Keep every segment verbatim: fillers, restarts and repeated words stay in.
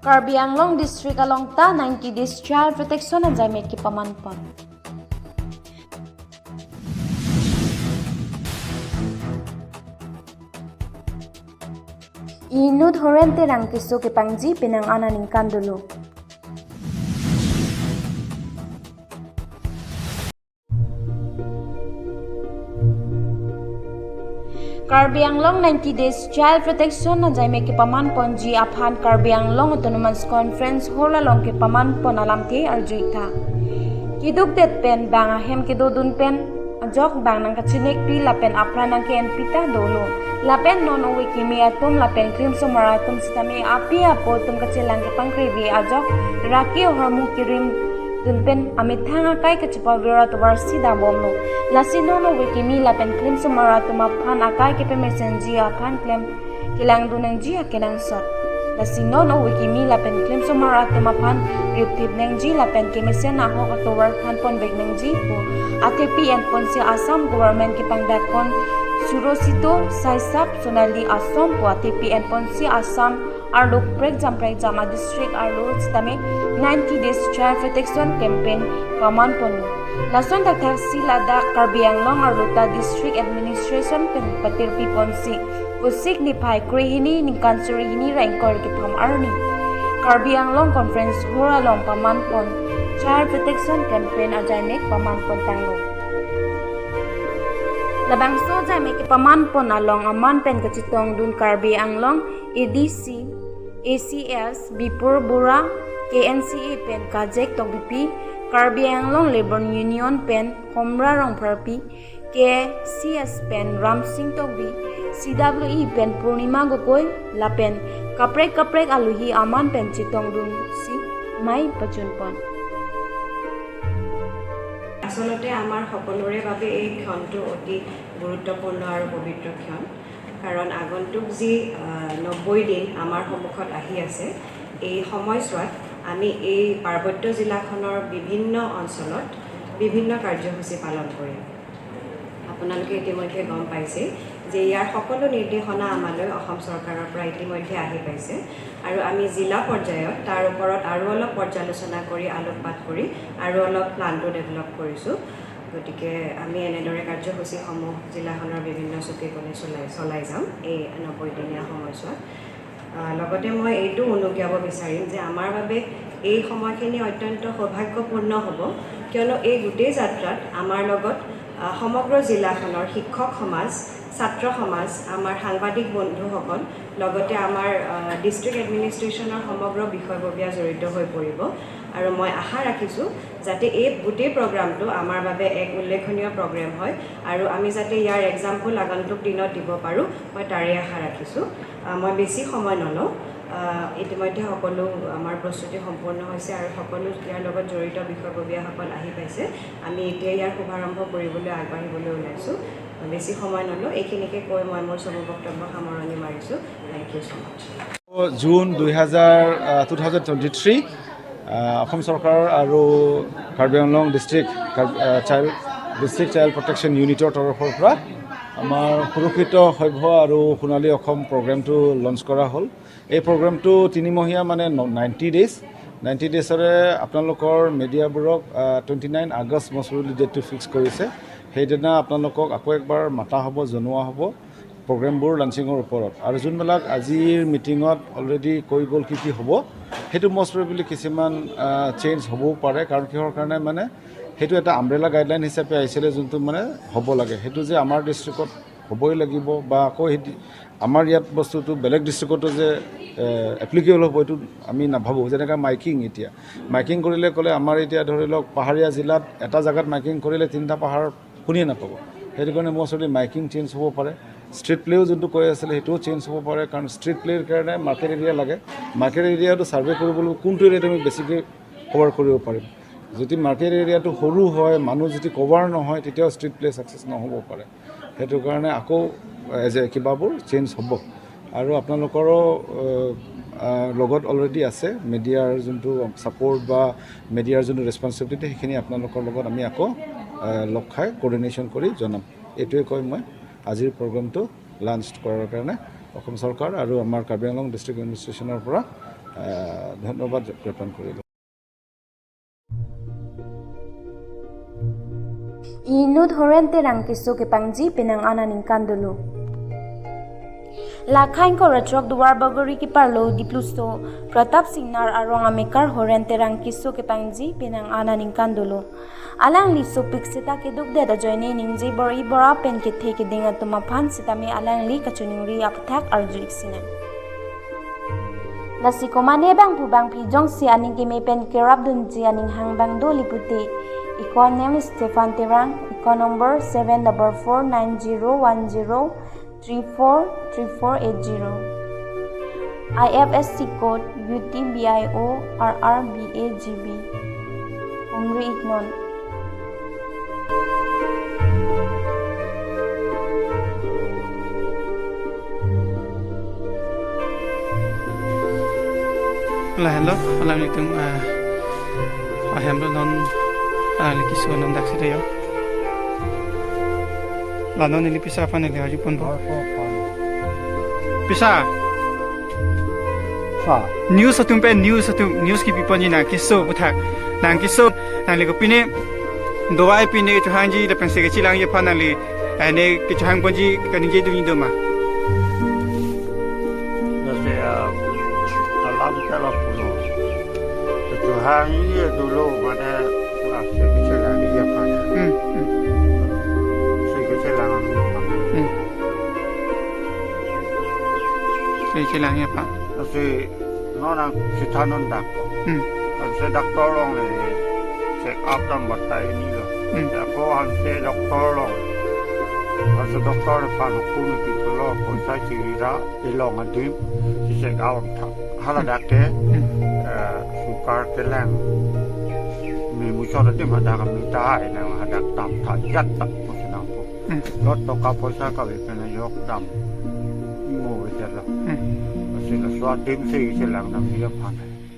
Karbi Anglong District along ta ninety days child protection ajaimek kepaman pon. Inut Horen Terang keso kepangji penang aningkan dolo. Karbi Anglong ninety days child protection ajaimek kepaman ponji aphan Karbi Anglong Autonomous Conference Hall along kepaman pon alamthe arju-ik tha. Keduk det pen bang ahem kedodun pen ajok bang nangkachinekpi lapen apran nangke-enpi ta dolo. Lapen non ove kimi atum lapen klimsomar atum sitame api apo atum kachelang kepangkrevi ajok raki ahormu kerim dun pen amethang akai kachepavir atovar si dambomlo. Lasi non ove kimi lapen klimsomar atum aphan akai kepamesenji aphan klem kelangdun nangji akenangsot. Lasi non ove kimi lapen klimsomar atum aphan ripthip nangji lapen kemesen ahok atovar thanponvek nangji pu athepi enponsi Assam government kepangdak pon Surosito Saisap Sonali Asom pu athepi enponsi Assam arlo prekjam prekjam a district arlo sitame ninety days child protection campaign paman ponlo. Lason thakthaksi ladak Karbi Anglong arlo ta district administration pen patirpi ponsi Kosik niphai krehini ningkan suri hini ra ingkoi ra kethom arni Karbi Anglong Conference Hall along paman pon child protection campaign ajaimek paman pon tanglo. Labangso ajaimek kepaman pon along aman pen kachetongdun Karbi Anglong A D C, A C S, Bipur Bura, K N C A pen Kajek Tokbipi, Karbi Anglong Labour Union pen Komra Rongpharpi, K C S pen Ramsing Tokbi, C W E pen Purnima Gogoi, lapen kaprek kaprek alohi aman pen chetongdunsi mei pachun pon. আচলতে আমাৰ সকলোৰে বাবে এই ক্ষণটো অতি গুৰুত্বপূৰ্ণ আৰু পবিত্ৰ ক্ষণ, কাৰণ আগন্তুক যি আহ, নব্বৈ দিন আমাৰ সন্মুখত আহি আছে, এই সময়ছোৱাত আমি এই পাৰ্বত্য জিলাখনৰ বিভিন্ন অঞ্চলত বিভিন্ন কাৰ্যসূচী পালন কৰিম। আপোনালোকে ইতিমধ্যে গম পাইছেই যে ইয়াৰ সকলো নিৰ্দেশনা আমালৈ অসম চৰকাৰৰ পৰা ইতিমধ্যে আহি পাইছে আৰু আমি জিলা পৰ্যায়ত তাৰ ওপৰত আৰু অলপ পৰ্যালোচনা কৰি, আলোকপাত কৰি আৰু অলপ প্লানটো ডেভেলপ কৰিছোঁ। গতিকে আমি এনেদৰে কাৰ্যসূচীসমূহ জিলাখনৰ বিভিন্ন চুকে কোণে চলাই চলাই যাম এই নব্বৈ দিনীয়া সময়ছোৱাত। আহ, লগতে মই এইটো উনুকিয়াব বিচাৰিম যে আমাৰ বাবে এই সময়খিনি অত্যন্ত সৌভাগ্যপূৰ্ণ হ'ব, কিয়নো এই গোটেই যাত্ৰাত আমাৰ লগত আহ, সমগ্ৰ জিলাখনৰ শিক্ষক সমাজ, ছাত্ৰ সমাজ, আমাৰ সাংবাদিক বন্ধুসকল, লগতে আমাৰ আহ, ডিষ্ট্ৰিক্ট এডমিনিষ্ট্ৰেশ্যনৰ সমগ্ৰ বিষয়ববীয়া জড়িত হৈ পৰিব। আৰু মই আশা ৰাখিছোঁ যাতে এই গোটেই প্ৰগ্ৰামটো আমাৰ বাবে এক উল্লেখনীয় প্ৰগ্ৰাম হয় আৰু আমি যাতে ইয়াৰ এক্সাম্পল আগন্তুক দিনত দিব পাৰোঁ, মই তাৰে আশা ৰাখিছোঁ। আহ, মই বেছি সময় নলওঁ। আহ, ইতিমধ্যে সকলো আমাৰ প্ৰস্তুতি সম্পূৰ্ণ হৈছে আৰু সকলো ইয়াৰ লগত জড়িত বিষয়ববীয়াসকল আহি পাইছে। আমি এতিয়া ইয়াৰ শুভাৰম্ভ কৰিবলৈ আগবাঢ়িবলৈ ওলাইছোঁ। বেছি সময় নলওঁ, এইখিনিকে কৈ মই মোৰ চমু বক্তব্য সামৰণি মাৰিছোঁ। Thank you so much. June দুই হাজাৰ, আহ, টু থাউজেণ্ড টুৱেণ্টি থ্ৰী, আহ, অসম চৰকাৰ আৰু কাৰ্বি আংলং ডিষ্ট্ৰিক্ট, কাৰ্বি, আহ, চাইল্ড, ডিষ্ট্ৰিক্ট চাইল্ড প্ৰটেকশ্যন ইউনিটৰ তৰফৰ পৰা আমাৰ সুৰক্ষিত সভ্য আৰু সোণালী অসম প্ৰগ্ৰেমটো লঞ্চ কৰা হ'ল। এই প্ৰগ্ৰেমটো তিনিমহীয়া, মানে নাইণ্টি ডেইজ। নাইণ্টি ডেইজৰে আপোনালোকৰ মিডিয়াবোৰক টুৱেণ্টি নাইন আগষ্ট মষ্ট প্ৰবেবলি ডেটটো ফিক্স কৰিছে। সেইদিনা আপোনালোকক আকৌ একবাৰ মাতা হ'ব, জনোৱা হ'ব প্ৰগ্ৰেমবোৰ লঞ্চিঙৰ ওপৰত। আৰু যোনবিলাক আজিৰ মিটিঙত অলৰেডি কৈ গ'ল কি কি হ'ব, সেইটো মষ্ট প্ৰবেবলি কিছুমান চেঞ্জ হ'বও পাৰে। কাৰণ কিহৰ কাৰণে, মানে সেইটো এটা আমব্ৰেলা গাইডলাইন হিচাপে আহিছিলে, যোনটো মানে হ'ব লাগে, সেইটো যে আমাৰ ডিষ্ট্ৰিক্টত হ'বই লাগিব বা আকৌ সেই দি- আমাৰ ইয়াত বস্তুটো বেলেগ ডিষ্ট্ৰিক্টতো যে এপ্লিকেবল হ'ব, এইটো আমি নাভাবোঁ। যেনেকৈ মাইকিং, এতিয়া মাইকিং কৰিলে ক'লে আমাৰ এতিয়া ধৰি লওক পাহাৰীয়া জিলাত এটা জেগাত মাইকিং কৰিলে তিনিটা পাহাৰ শুনিয়ে নাপাব। সেইটো কাৰণে মষ্ট প্ৰবেবলি মাইকিং চেঞ্জ হ'ব পাৰে। ষ্ট্ৰীট প্লেও যোনটো কৈ আছিলে, সেইটোও চেঞ্জ হ'ব পাৰে, কাৰণ ষ্ট্ৰীট প্লেৰ কাৰণে মাৰ্কেট এৰিয়া লাগে। মাৰ্কেট এৰিয়াটো ছাৰ্ভে কৰিবলৈ কোনটো এৰিয়াত আমি বেছিকৈ কভাৰ কৰিব পাৰিম। যদি মাৰ্কেট এৰিয়াটো সৰু হয়, মানুহ যদি কভাৰ নহয়, তেতিয়াও ষ্ট্ৰীট প্লে ছাকচেছ নহ'ব পাৰে। সেইটো কাৰণে আকৌ এজ এ কিবাবোৰ চেঞ্জ হ'ব। আৰু আপোনালোকৰো আহ, আহ, লগত অলৰেডি আছে মিডিয়াৰ যোনটো ছাপোৰ্ট বা মিডিয়াৰ যোনটো ৰেছপনচিবিলিটি, সেইখিনি আপোনালোকৰ লগত আমি আকৌ আহ, লগ খাই কৰ্ডিনেশ্যন কৰি জনাম। এইটোৱে কৈ মই আজিৰ প্ৰগ্ৰামটো লাঞ্চ কৰাৰ কাৰণে অসম চৰকাৰ আৰু আমাৰ কাৰ্বি আংলং ডিষ্ট্ৰিক্ট এডমিনিষ্ট্ৰেশ্যনৰ পৰা আহ, ধন্যবাদ জ্ঞাপন কৰিলো। Inut Horen Terang keso kepangji penang an aningkan dolo. Lakhain kor atrok Duarbagori keparlo Dipluso Pratap Singnar arong amekar Horen Terang keso kepangji penang an aningkan dolo. Alangli sopik seta keduk det ajoine ningje bor-i bor-a pen kethe keding atum aphan sitame alangli kachiningri aputhak arju-ik sinang. Lasi komane bangphu bangphi jongsi aning keme pen kerap dunji aning hang bang do lipute. Ikon name Stephen Terang, ikon number seven double four nine zero one zero three four three four eight zero. I F S C code U T B I O R R B A G B. Umri iknon. Lahenlo, alanglitum, ah, ahem lo non, ah, liki suan non dak sida yo. La non neli pisa aphan neli arju ponpo. Pisa. Sa. News atum pen, news atum, news kipi ponji nang keso aputhak. Nang keso, nangli kopine, dawai pine kechohangji, lapen se kechelangji aphan nangli, eh, ne kechohang ponji, kaningje dunji do ma. Lasi, ah, alam ke lapulo. Kechohangji dolo, mane, ah, se kechelangji aphan. Hmm, hmm. Se kechelangji aphan. Hmm. Se kechelangji aphan. Lasi non nang sitha non dak. Hmm. Ansi doctor along le check up dam batai ni lo. Hmm. Ako ansi doctor along. Ansi doctor aphan hukum pi thulo, poisa chiri ra, ilong adim, si check up tha. Hala dak ke, Hmm. eh, sugar kelang. Mi muchot adim hadak mi ta, inang hadak tam tha, jat ta, pusi nangpo. Hmm. Lot toka poisa kave pen ajok dam. Imo bejar lo. Hmm. Lasi laso adim si chelang damji aphan.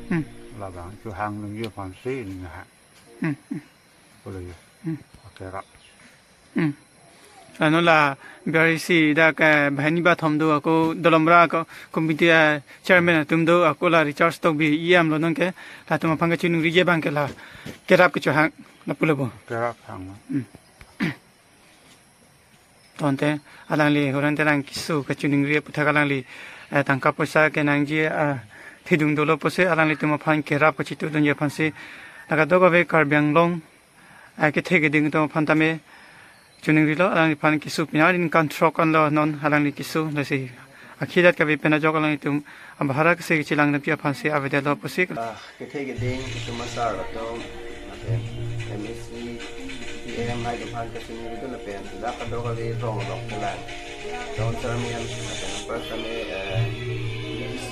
Hmm. Labang chohang damji aphan si ning ha. Hmm, hmm. Pulo yo. Hmm. Oke, rap. Hmm. Ano la B R C dak, eh, banghini bathom do, ako Dolamra ako committee, eh, chairman atum do, ako la Richard Tokbi E M lo non ke, latum aphan kachiningri je abang ke la kerap kechohang lapulo bo. Kerap hang. Hmm. Tangte alangli Horen Terang keso kachiningri aputhak alangli, eh, tangka poisa kenangji, eh, thedung dolo pusi alanglitum aphan kerap kachito dunji aphansi la kadokave Karbi Anglong, eh, kethe keding atum aphan tame chiningrilo, alangliphan keso pini aningkan throk anlo non alangli keso, lasi akhei adet kave pen ajok alanglitum abhara kese kechelang damji aphansi avedetlo pusi. Ah, kethe keding atum asar atum, lapen M A C, P M hai atum aphan kachiningri do lapen dak kadokave rong rong kelang. Town chairman, lapen apar same, eh, D C,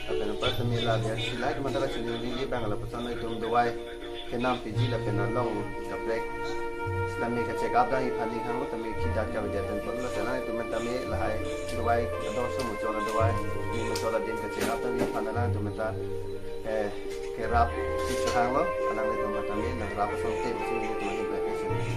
lapen apar same la dia silai atum ta kachiningri abang lapuson atum dawai kenam piji lapen along kaprek. Sitame ka check up damji aphan ning hang lo tame akhei adet kave atum pon lo, alanglitum tame lahai dawai kadokave muchot dawai, ni muchot adim ka check up damji aphan alanglitum ta, eh, kerap kechohang lo, alanglitum tame nangrap asonte pusi nelitum ahin pen kachiningri.